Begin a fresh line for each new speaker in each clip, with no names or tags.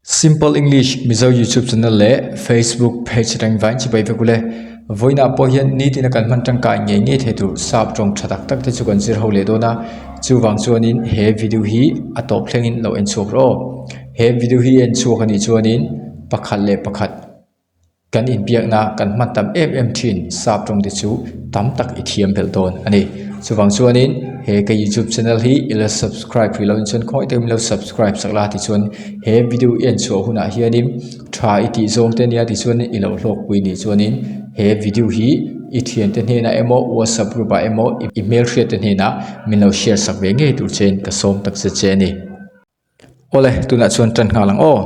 Simple English Mizo YouTube channel leh Facebook page atang vain chibai vek ule. Vawiinah pawh hian nitin a kan hman tangkai ngei ngei thei tur sap tawng tha tak tak te chu kan zir ho leh dawn a. Chuvang chuanin he video hi a tawp thlengin lo en chhuak rawh aw. He video hi en chhuak anih chuanin pakhat leh pakhat. Kan inbiakna kan hman tam em em thin sap tawng te chu tam tak i thiam belh dawn a ni. Chuvang chuanin he ka youtube channel hi i la subscribe hrih loh chuan khawngaih takin lo subscribe sak la tichuan he video i en chhuah hunah hianin tha i tih zawng te ania tichuan i lo hlawkpui nih chuanin he video hi i thiante hnenah emaw whatsapp group ah emaw i hmelhriat te hnenah min lo share sak ve ngei tur chein ka sawm tak che che a ni. Awle tunah chuan tan nghal ang aw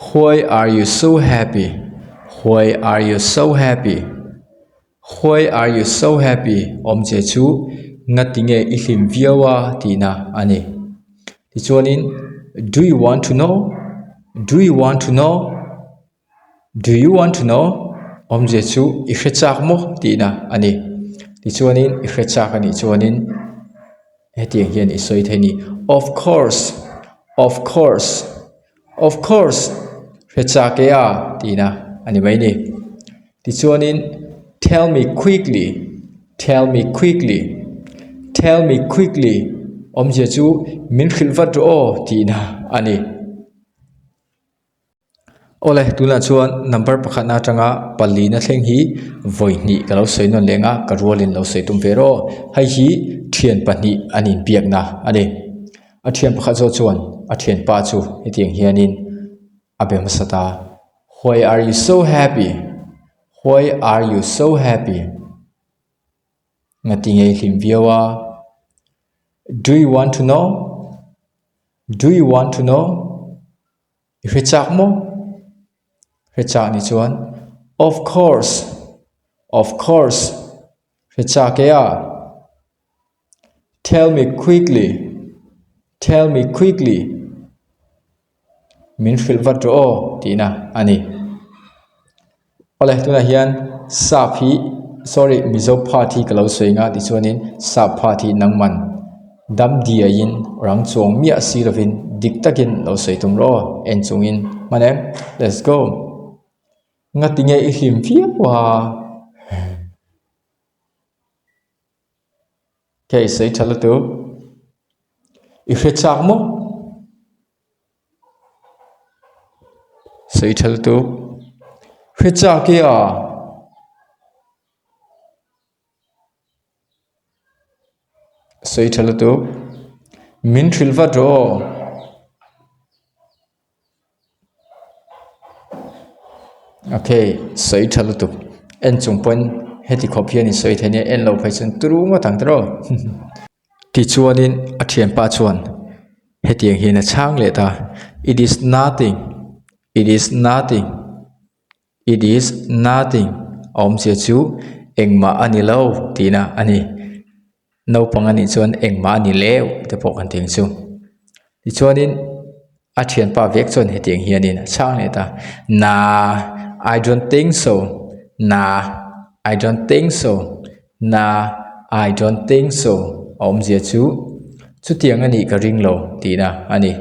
why are you so happy why are you so happy why are you so happy awmzia chu ngati nge i hlim viau a tihna a ni tichuanin do you want to know do you want to know do you want to know awmzia chu i hre chak maw tihna a ni tichuanin i hre chak a nih chuanin. Hetiang hian i sawi thei a ni, Of course, of course, of course, hre chak e a tihna a ni mai a ni. Tichuanin, Tell me quickly, tell me quickly, tell me quickly awmzia chu min hrilh vat rawh aw tihna a ni. Awle tunah chuan number pakhatna atanga palina thleng hi vawi hnih ka lo sawi nawn leng a ka rualin lo sawi tum ve rawh hei hi thian pahnih an inbiakna a ni a thian pakhat zawk chuan a thianpa chu hetiang hianin a be hmasa ta why are you so happy why are you so happy ngati nge i hlim viau a do you want to know do you want to know. I hre chak maw? Hre chak ni chuan Of course, of course hre chak e a. Tell me quickly, tell me quickly min hrilh vat rawh aw tihna a ni. Awle tunah hian sap hi sorry mizo part hi ka lo sawi nga tichuanin sap part hi nangman dam diaiin rang chuang miah si lovin dik takin lo sawi tum rawh aw en chungin hman em let's go ngatinge i hlim viau a okay sawi tha lutuk i hre chak maw. Sawi tha lutuk hre chak e a sawi tha lutuk min hrilh vat rawh aw okay sawi tha lutuk en chung pawn heti khawp hian in sawi thei nia en loh phei chuan turu ngawt ang tiraw. Tichuanin a thianpa chuan hetiang hian a chhang leh ta, It is nothing, it is nothing, it is nothing a awmzia chu engmah a ni lo tihna a ni. Naupang a nih chuan engmah a ni leu te pawh kan ti ang chu. Tichuanin a thianpa vek chuan hetiang hianin a chhang leh ta, Nah, I don't think so, nah, I don't think so. Na, I don't think so a awmzia chu chutiang a nih ka ring lo tihna a ni.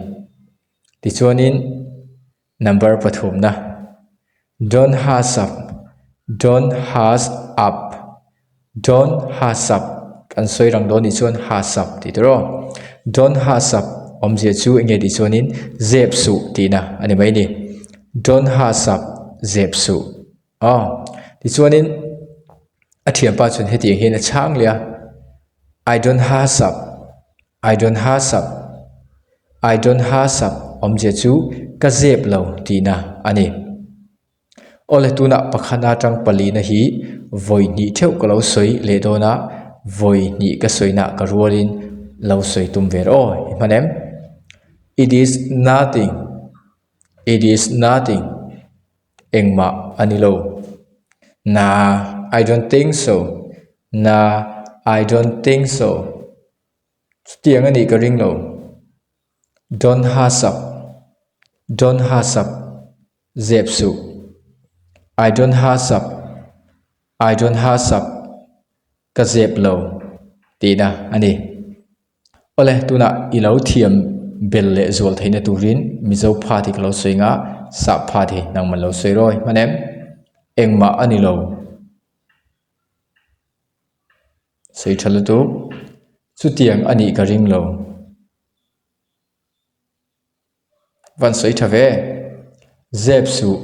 Tichuanin number pathumna Don't hush up, don't hush up, don't hush up kan sawi rang dawn nih chuan hush up tih tur aw. Don't hush up awmzia chu eng nge tih chuanin zep suh tihna a ni mai a ni. Don't hush up zep suh. Aw tichuanin a thianpa chuan hetiang hian a chhang leh a I don't hush up I don't hush up I don't hush up awmzia chu ka zep lo tihna a ni. Awle tunah pakhat atang palina hi vawi hnih theuh ka lo sawi leh dawn a vawi hnih ka sawi nah ka rualin lo sawi tum ve rawh aw i hman em it is nothing it is nothing. Engmah a ni lo. Nah, I don't think so. Nah, I don't think so. Chutiang a nih ka ring lo. Don't hush up. Don't hush up. Zep suh. I don't hush up. I don't hush up. Ka zep lo tihna a ni. Awle, tunah i lo thiam bel leh zual theihna turin Mizo phat hi ka lo sawi ang a, sap phat hi nangman lo sawi rawi hman em? Engmah a ni lo. Sawi tha lutuk. Chutiang a nih ka ring lo. Van sawi tha ve. Zep suh.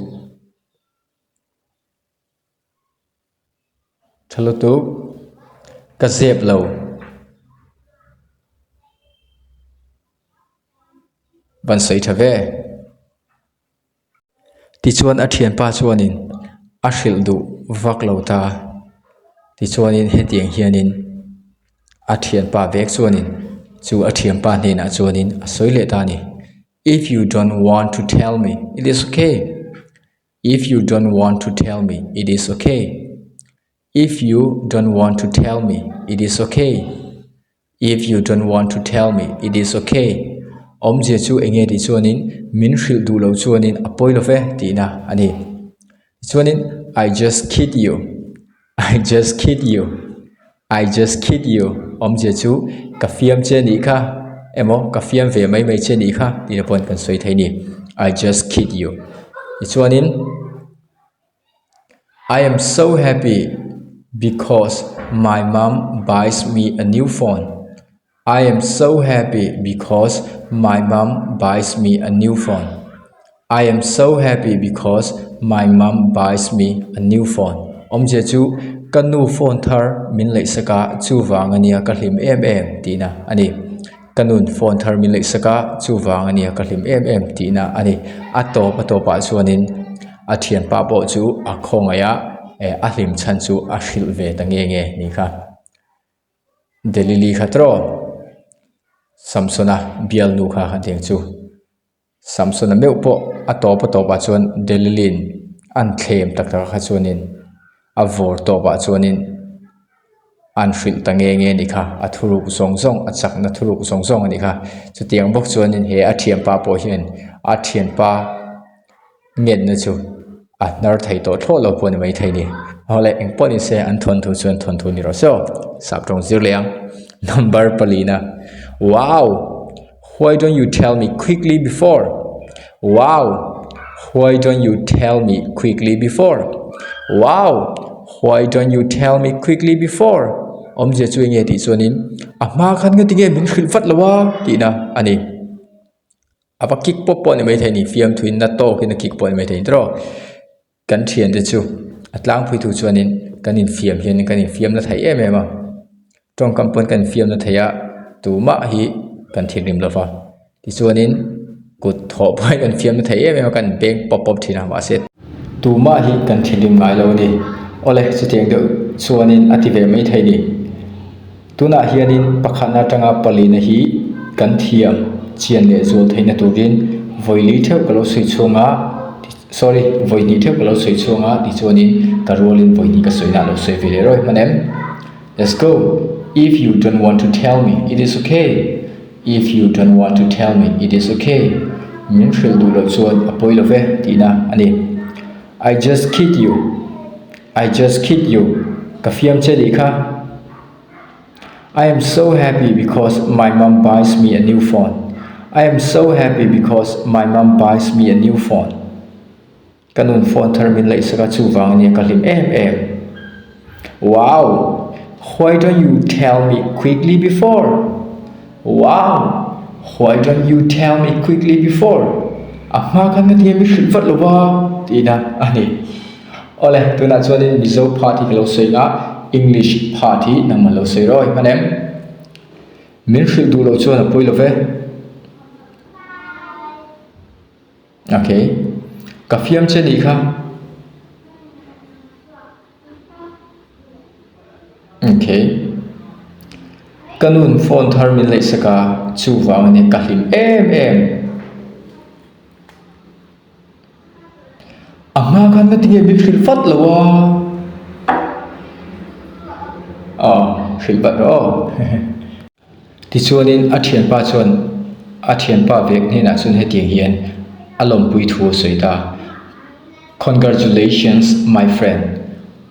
Tha lutuk. Ka zep lo. Van sawi tha ve. Tichuan a thianpa chuanin a hrilh duh vak lo ta. Tichuanin hetiang hianin a thianpa vek chuanin chu a thianpa hnenah chuanin a sawi leh ta a ni. If you don't want to tell me, it is okay. If you don't want to tell me, it is okay. If you don't want to tell me, it is okay. If you don't want to tell me, it is okay. Awmzia chu eng nge tih chuanin min hrilh duh loh chuanin a pawi lo ve tihna a ni. Tichuanin I just kid you, I just kid you, I just kid you awmzia chu ka fiam che nih kha emaw ka fiam ve mai mai che nih kha tihna pawhin kan sawi thei a ni. I just kid you. Tichuanin. I am so happy because my mom buys me a new phone. I am so happy because my mom buys me a new phone. I am so happy because my mom buys me a new phone. Awmzia chu ka nu phone thar min leih sak a chuvang ania ka hlim em em tihna a ni. Ka nun phone thar min leih sak a chuvang ania ka hlim em em tihna a ni. A tawp a tawpah chuanin a thianpa pawh chu a khawngaih a eh a hlim chhan chu a hrilh ve ta nge nge ni kha. Delili kha tawh Samsona bialnu kha a deng chu. Samsona meuh pawh a tawp a tawpah chuan Delilin an thlem tak tak kha chuanin a vawr tawpah chuanin an hrilh ta nge nge a ni kha a thuruk zawng zawng a chakna thuruk zawng zawng a ni kha chutiang bawk chuanin he a thianpa pawh hian a thianpa ngenna chu a hnar thei tawh thlawh lo pawh a ni maithei a ni awle eng pawh ni se an thawnthu chuan thawnthu ni rawh se aw sap tawng zir leh ang number palina wow why don't you tell me quickly before wow why don't you tell me quickly before wow why don't you tell me quickly before awmzia chu enge tih chuanin a hma khan nga tinge min hrilh vat lo a tihna a ni. A va kick pawp pawh a ni maithei a ni fiamthuin na tawkin a kick pawh a ni maithei a ni tawh kan thiante chu a tlangpui thu chuanin kan infiam hian kan infiam na thei em em a tawngkam pawn kan infiam na thei a tumah hi kan thinrim lo va tichuanin kut thawh pawhin kan fiam na thei em em a kan beng pawp pawp thin a mahse tumah hi kan thinrim ngai lo a ni awle chutiang deuh chuanin a ti ve maithei a ni. Tunah hianin pakhatna atanga palina hi kan thiam chian leh zual theihna turin vawi li theuh ka lo sawi chhuang a, sorry, vawi hnih theuh ka lo sawi chhuang a tichuanin ka rualin vawi hnih ka sawina a lo sawi ve leh rawih hman em? Let's go! If you don't want to tell me, it is okay. If you don't want to tell me, it is okay. Min hrilh duh loh chuan a pawi lo ve tihna a ni. I just kid you. I just kid you. Ka fiam che nih kha. I am so happy because my mom buys me a new phone. I am so happy because my mom buys me a new phone. Ka nun phone thar min leih sak a chuvang ania ka hlim em em. Wow! Why don't you tell me quickly before? Wow! Why don't you tell me quickly before? A hma khan ka ti a mi hrilh vat lo va tihna a ni. Awle, tunah chuanin Mizo part hi ka lo sawi ang a, English part hi nangmah lo sawi rawh i hman em? Min hrilh duh loh chuan a pawi lo ve. Okay, ka fiam che nih kha. Okay, ka nun phone thar min leih sak a, chuvang a nia ka hlim em em. A hma khan nga tinge min hrilh vat lo a aw hrilh vat rawh aw tichuanin a thianpa chuan a thianpa vek hnenah chuan hetiang hian a lawmpui thu a sawi ta congratulations my friend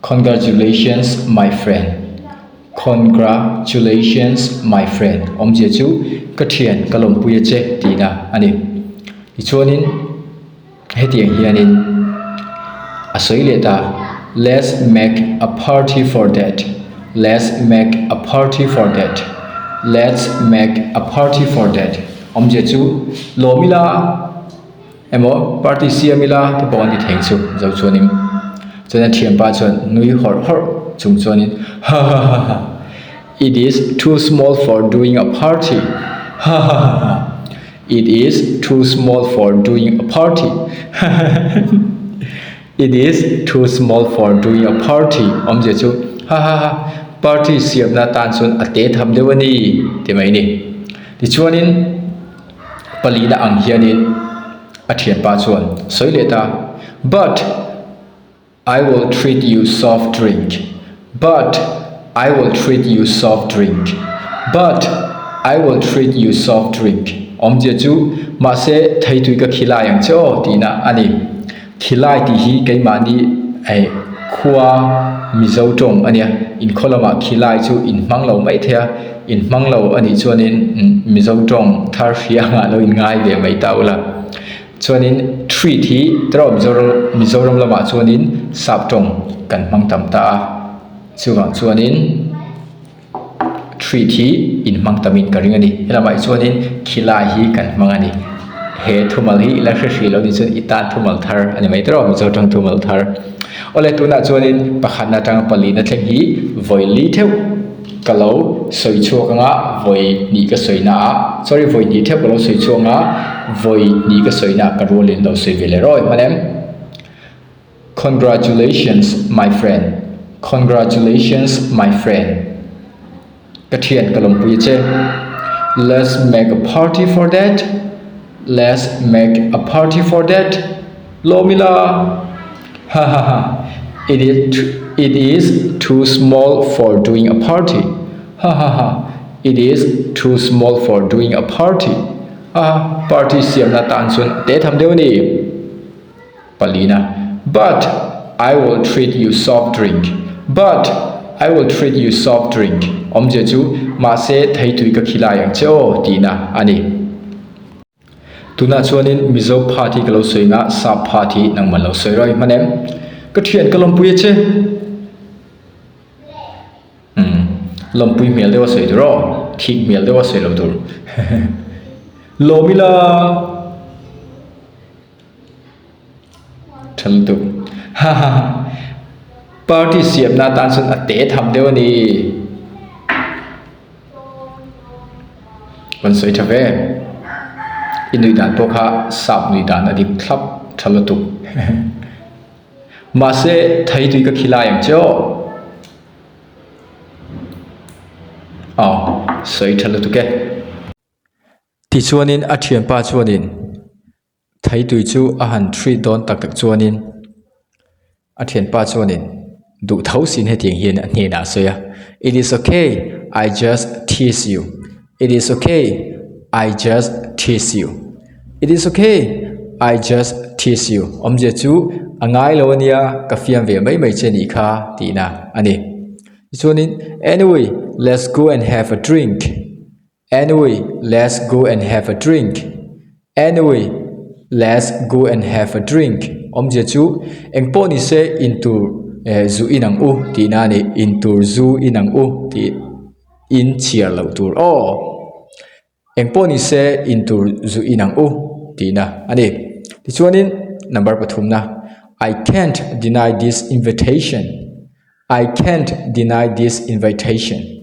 congratulations my friend. Congratulations my friend awmzia chu ka thian ka lawmpui a che tihna a ni. Tichuanin hetiang hianin a sawi leh ta, Let's make a party for that, let's make a party for that, let's make a party for that awmzia chu lawm ila emaw party siam ila te pawh an ti thei chu zo chuanin chuan a thianpa chuan nui hawrh hawrh chung chuanin ha ha ha ha it is too small for doing a party ha ha ha ha it is too small for doing a party ha ha ha ha it is too small for doing a party awmzia chu ha ha ha party siamna tan chuan a te tham deuh a ni ti mai a ni tichuanin. Palina ang hianin a thianpa chuan sawi leh ta, But I will treat you soft drink, but I will treat you soft drink, but I will treat you soft drink awmzia chu mahse theitui ka khilai ang che aw tihna a ni. Khilai tih hi keimahni eh khua Mizo tawng a nia, inkhaw lamah khilai chu inhmang lo mai thei a, inhmang lo a nih chuanin Mizo tawng thar hria angah lo inngai ve mai ta ula. Chuanin treat hi tawrh Mizoram Mizoram lamah chuanin sap tawng kan hmang tam ta a, chuvang chuanin. Treat hi inhmang tamin ka ring a ni. Helamah hi chuanin khilai hi kan hmang a ni. He thumal hi ila hre hrih lo ni chuan i tan thumal thar a ni mai tawh a, Mizo tang thumal thar. Awle tunah chuanin pakhatna atanga palina thleng hi vawi li theuh ka lo sawi chhuak anga vawi hnih ka sawi na ah sorry vawi hnih theuh ka lo sawi chhuak anga vawi hnih ka sawi na ah ka rualin lo sawi ve leh rawih hman em. Congratulations my friend Congratulations my friend Ka thian ka lawmpui a che Let's make a party for that Let's make a party for that Lawm ila Ha ha ha It is it is too small for doing a party Ha ha ha It is too small for doing a party Ha ha Party siamna tan chuan a te tham deuh a ni. Palina, But I will treat you soft drink, But I will treat you soft drink, awmzia chu mahse theitui ka khilai ang che aw tihna a ni. Tunah chuanin Mizo phat hi ka lo sawi nga, Sap phat hi nangman lo sawi rawih hman em? Ka thian ka lawmpui a che. Umm, lawmpui hmel deuh a sawi tur aw, thik hmel deuh a sawi lo tur. Lawm ila. Tha lutuk. Ha ha ha. Party siamna atan chuan a te tham deuh a ni. Rawn sawi tha ve. I nuih dan pawh kha sap nuih dan a dik thlap tha lutuk. Mahse thei tui ka khilai ang che aw. Aw sawi tha lutuk e. Tichuanin a thianpa chuanin Thaitui chu a han treat dawn tak tak chuanin a thianpa chuanin duh tho sin hetiang hian a hnenah a sawi a, It is okay, I just tease you. It is okay, I just tease you. It is okay, I just tease you. Awmzia chu a ngai lo ania ka fiam ve mai mai che nih kha tihna a ni. Tichuanin anyway, let's go and have a drink. Anyway, let's go and have a drink. Anyway, let's go and have a drink. Awmzia chu engpawh ni se intur eh zu in ang u tihna a ni. Intur zu in ang u tih in chhiar loh tur aw. Engpawh ni se intur zu in ang u tihna a ni. Tichuanin number pathumna I can't deny this invitation. I can't deny this invitation.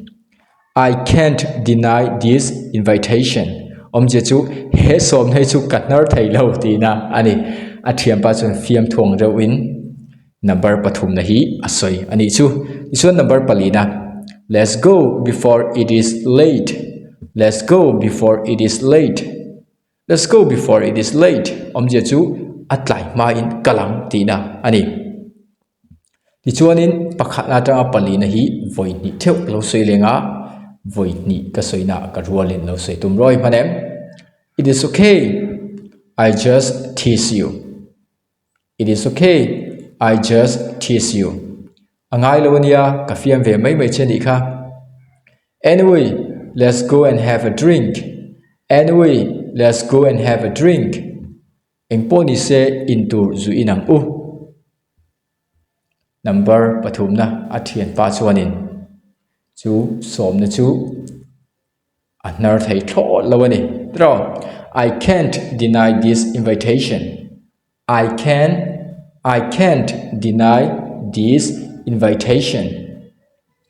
I can't deny this invitation awmzia chu he sawm hei chu ka hnar thei lo tihna a ni. A thianpa chuan fiamthuang reuhin number pathumna hi a sawi a nih chu. Tichuan number palina Let's go before it is late Let's go before it is late Let's go before it is late awmzia chu a tlai hmain kal ang tihna a ni. Tichuanin pakhat atanga palina hi vawi hnih theuh ka lo sawi leng a, vawi hnih ka sawi na ka rualin lo sawi tum rawih hman em. It is okay, I just tease you. It is okay, I just tease you. A ngai lo ania, ka fiam ve mai mai che nih kha. Anyway, let's go and have a drink. Anyway, let's go and have a drink. Engpawh ni se intur zu in ang u. Number pathumna a thianpa chuanin chu sawmna chu a hnar thei thlawt lo a ni. Tiraw? I can't deny this invitation. I can I can't deny this invitation.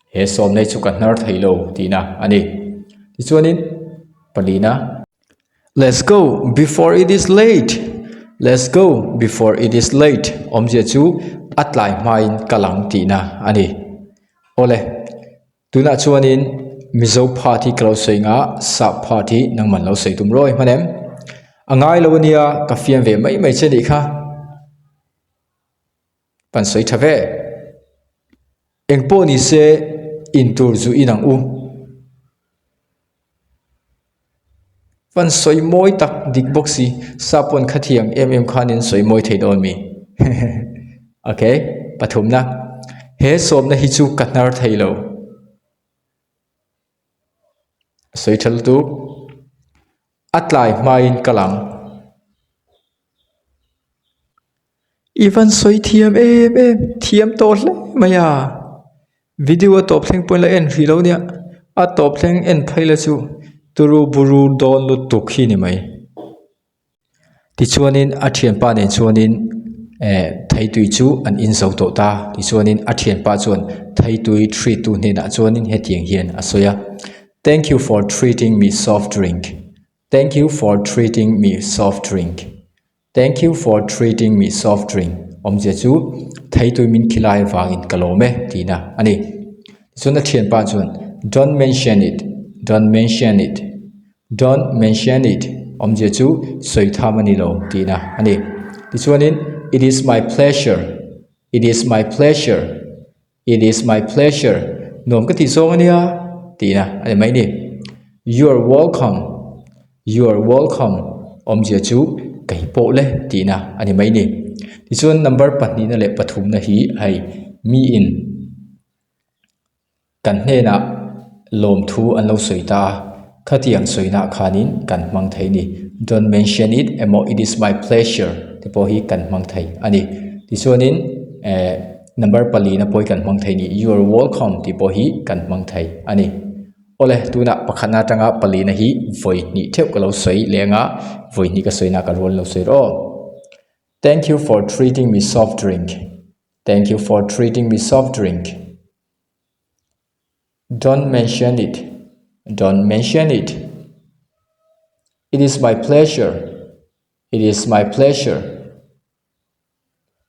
He sawmna hi chu ka hnar thei lo tihna a ni. Tichuanin palina. Let's go before it is late. Let's go before it is late. Awmzia chu a tlai hmain ka lang tihna a ni. Awle. Tunah chuanin Mizo part hi ka lo sawi nga sap part hi nangman lo sawi tum rawih hman em? A ngai lo ania ka fiam ve mai mai che nih kha. Kan sawi tha ve. Eng pawh ni se intur zu in ang u. Van sawi mawi tak dik bawk si sap pawn khathiang em em khanin sawi mawi thei dawn mi ok pathumna he sawmna hi chu ka hnar thei lo a sawi tha lutuk a tlai hmain ka lang. I van sawi thiam em em thiam tawh hle mai a video a tawp thleng pawhin la en hrih lo nia a tawp thleng en phei la chu turu buru dawn lutuk hi ni mai tichuanin a thianpa nen chuanin eh theitui chu an in zo tawh ta tichuanin a thianpa chuan theitui treat tu hnenah chuanin hetiang hian a sawi a thank you for treating me soft drink thank you for treating me soft drink. Thank you for treating me soft drink awmzia chu theitui min khilai avangin ka lawm e tihna a ni. Tichuan a thianpa chuan don't mention it, don't mention it, don't mention it awmzia chu sawi tham a ni lo tihna a ni. Tichuanin it is my pleasure, it is my pleasure. It is my pleasure, nuam ka tih zawng a nia tihna a ni mai ni. You are welcome, you are welcome awmzia chu kei pawh le tihna a ni mai ni. Tichuan number pahnihna leh pathumna hi hei miin kan hnenah lawmthu an lo sawi ta a. Khatiang sawina khanin kan hmang thei ni. Don't mention it emaw it is my pleasure te pawh hi kan hmang thei a ni. Tichuanin eh number palina pawh hi kan hmang thei ni. You are welcome tih pawh hi kan hmang thei a ni. Awle tunah pakhatna atanga palina hi vawi hnih theuh ka lo sawi leng a, vawi hnih ka sawina ka rual lo sawi rawh aw. Thank you for treating me soft drink. Thank you for treating me soft drink. Don't mention it. Don't mention it. It is my pleasure. It is my pleasure.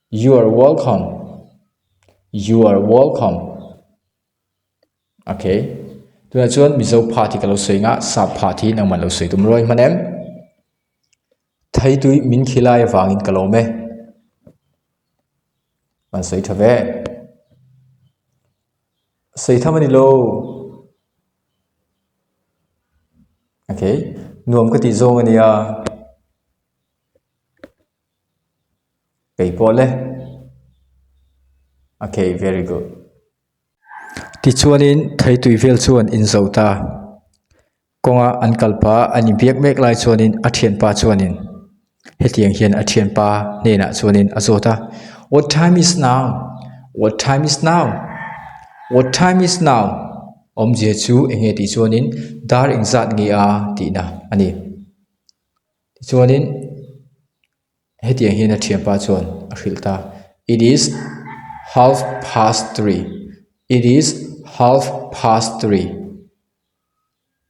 You are welcome. You are welcome. Okay. Tunah chuan Mizo phat hi ka lo sawi nga, sap phat hi nangman lo sawi tum ruai hman em? Theitui min khilai avangin ka lawm e. An sawi tha ve. Sawi tham a ni lo. Okay. Nuam ka tih zawng a nia. Kei pawh le. Okay, very good. Tichuanin theitui vel chuan in zo ta. Kawnga an kal pah a an inbiak mek lai chuanin a thianpa chuanin hetiang hian a thianpa hnenah chuanin a zawt a what time is now what time is now what time is now awmzia chu eng nge tih chuanin dar engzat nge a tihna a ni tichuanin hetiang hian a thianpa chuan a hrilh ta it is half past three it is half past three.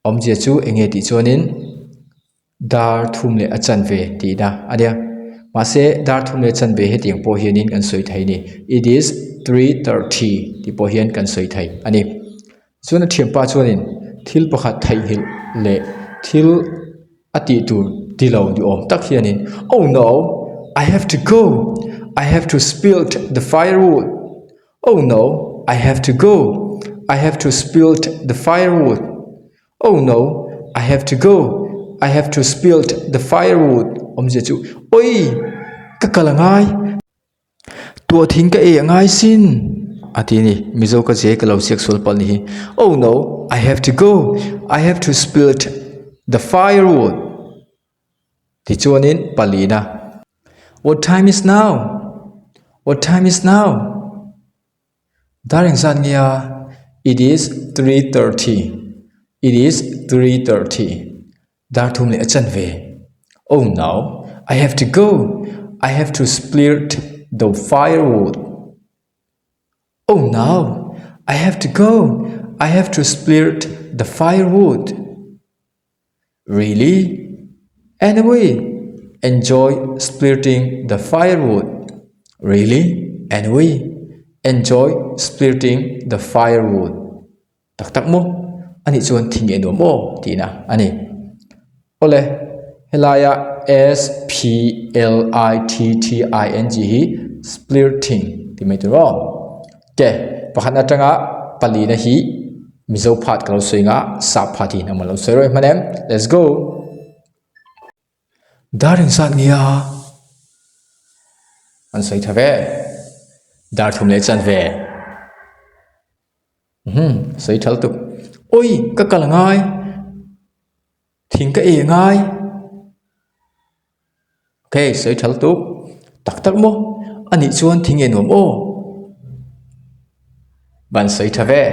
Awmzia chu eng nge tih chuanin dar thum leh a chanve tihna a nia mahse dar thum leh a chanve hetiang pawh hianin kan sawi thei a ni it is 3:30 tih pawh hian kan sawi thei a ni chuan a thianpa chuanin thil pakhat theihnghilh leh thil a tih tur ti lo ni awm tak hianin oh no I have to go I have to spilt the firewood. Oh no, I have to go. I have to spilt the firewood. Oh no, I have to go. I have to spilt the firewood. Awmzia chu, Oi! Ka kal a ngai. Tuah thing ka ei a ngai sin. A ti a ni. Mizo ka zia hi ka lo ziak sual palh ni hi. Oh no, I have to go, I have to split the firewood. Tichuanin palina, What time is now? What time is now? Dar engzat nge a? It is 3:30. It is 3:30. Dar thum leh a chan ve. Oh no, I have to go, I have to split the firewood. Oh no, I have to go, I have to split the firewood. Really? Anyway, enjoy splitting the firewood. Really? Anyway, enjoy splitting the firewood. Tak tak maw? Anih chuan thing e nuam aw tihna a ni. Awle, helaia S P L I T T I N G hi splitting tih mai tur aw. Ke, pakhat atanga palina hi Mizo phat ka lo sawi nga, sap phat hi engemaw lo sawi rawih hman em? Let's go! Dar engzat nge a? An sawi tha ve. Dar thum leh chan ve. Umm sawi tha lutuk. Awi ka kal ngai. Thing ka e ngai. Ok sawi tha lutuk. Tak tak maw? Anih chuan thing e nuam aw. Van sawi tha ve.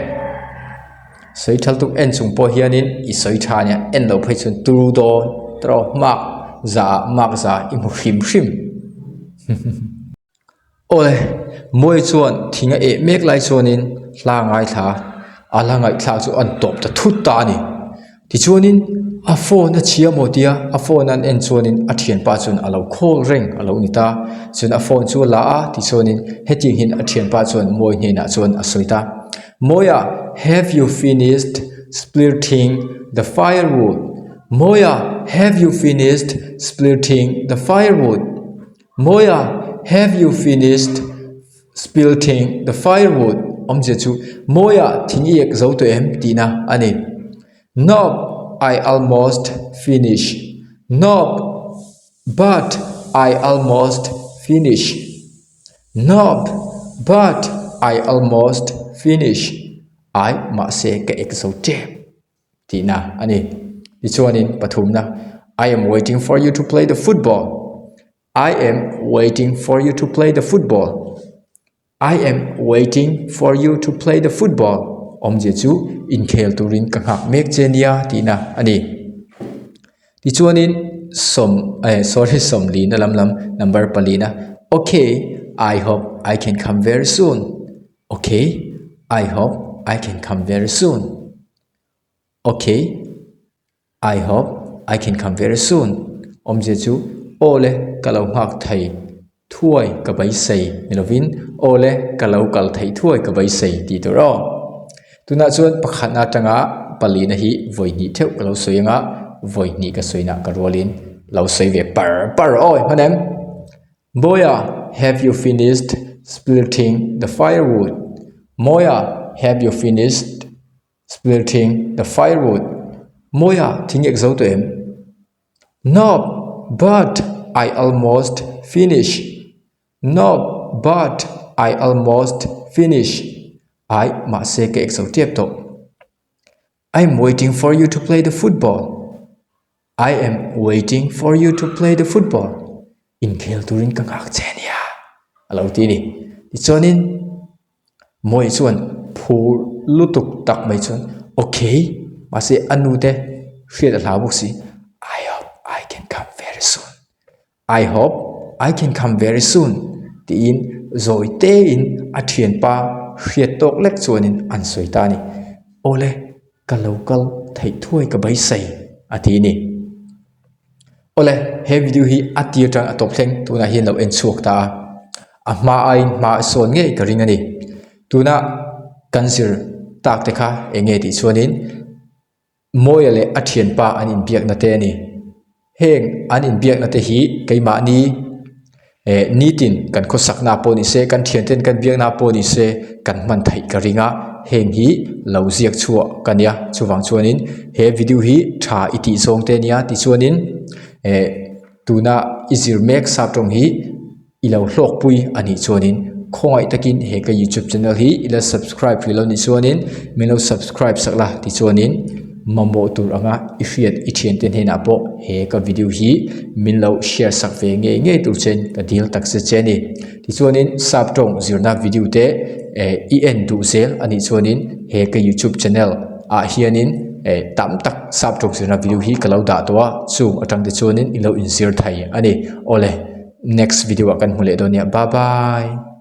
Sawi tha lutuk en chung pawh hianin i sawi tha ania en loh phei chuan turu dawn tawh mark za ah mark za i hmu hrim hrim. Awle, Mawi chuan thing a eh mek lai chuanin hla ngaithla a hla ngaihthlak chu an tawp ta thut ta a ni. Tichuanin a phone a chhia maw tia a phone an en chuanin a thianpa chuan a lo call reng a lo ni ta. Chuan a phone chu a la a tichuanin hetiang hian a thianpa chuan Mawi hnenah chuan a sawi ta. Mawia, have you finished splitting the firewood? Mawia, have you finished splitting the firewood? Mawia, have you finished splitting the firewood? Awmzia chu, Mawia, thing i ek zo tawh em? tihna a ni. Nope, I almost finish. Nope, but I almost finish. Nope, but I almost finish. Ai, mahse ka ek zo tep. Tihna a ni. Tichuanin pathumna, I am waiting for you to play the football. I am waiting for you to play the football. I am waiting for you to play the football. Awmzia chu inkhel turin ka nghak mek che nia tihna a ni. Tichuanin sawm eh sorry sawmlina lam lam number palina Okay, I hope I can come very soon. Okay, I hope I can come very soon. Ok, I hope I can come very soon. Awmzia chu aw le ka lo nghak thei thuai ka beisei ni lovin aw le ka lo kal theih thuai ka beisei tih tur aw. Tunah chuan pakhatna atanga palina hi vawi hnih theuh ka lo sawi anga vawi hnih ka sawina ka rualin lo sawi ve par par aw hman em. Mawia, have you finished splitting the firewood? Mawia, have you finished Splitting the firewood Mawia thing ek zo tawh em? Nope, but I almost finish Nope, but I almost finish Ai, mahse ka ek zo tep tawh. I am waiting for you to play the football I am waiting for you to play the football Inkhel turin ka nghak che ania a lo ti a ni. Tichuanin Mawi chuan phur lutuk tak mai chuan ok mahse a nu te hriat a hlau bawk si I hope I can come very soon I hope I can come very soon tiin zawi tein a thianpa hriat tawk lek chuanin an sawi ta a ni awle ka lo kal theih thuai ka beisei a ti a ni. Awle, he video hi a tir atang a tawp thleng tunah hian lo en chhuak ta a, a hma aiin hma a sawn ngei ka ring a ni. Tuna kan zir tak te kha eng nge tih chuanin Mawia leh a thianpa an inbiakna te a ni. Heng an inbiakna te hi keimahni Eh nitin kan khawsakna pawh ni se kan thianten kan biakna pawh ni se kan hman theih ka ring a heng hi lo ziak chhuah ka nia chuvang chuanin he video hi tha i tih zawng te nia tichuanin eh tuna i zir mek sap tawng hi i lo hlawkpui a nih chuanin. Khawngaih takin he ka youtube channel hi i la subscribe hrih lo nih chuanin min lo subscribe sak la tichuanin mamawh tur anga i hriat i thiante hnenah pawh he ka video hi min lo share sak ve ngei ngei tur chen ka dil tak zet che a ni. Tichuanin sap tawng zirna video te eh i en duh zel a nih chuanin he ka youtube channel ah hianin eh tam tak sap tawng zirna video hi ka lo dah tawh a chung atang te chuanin i lo inzir thei a ni. Awle next video ah kan hmu leh dawn nia bye bye.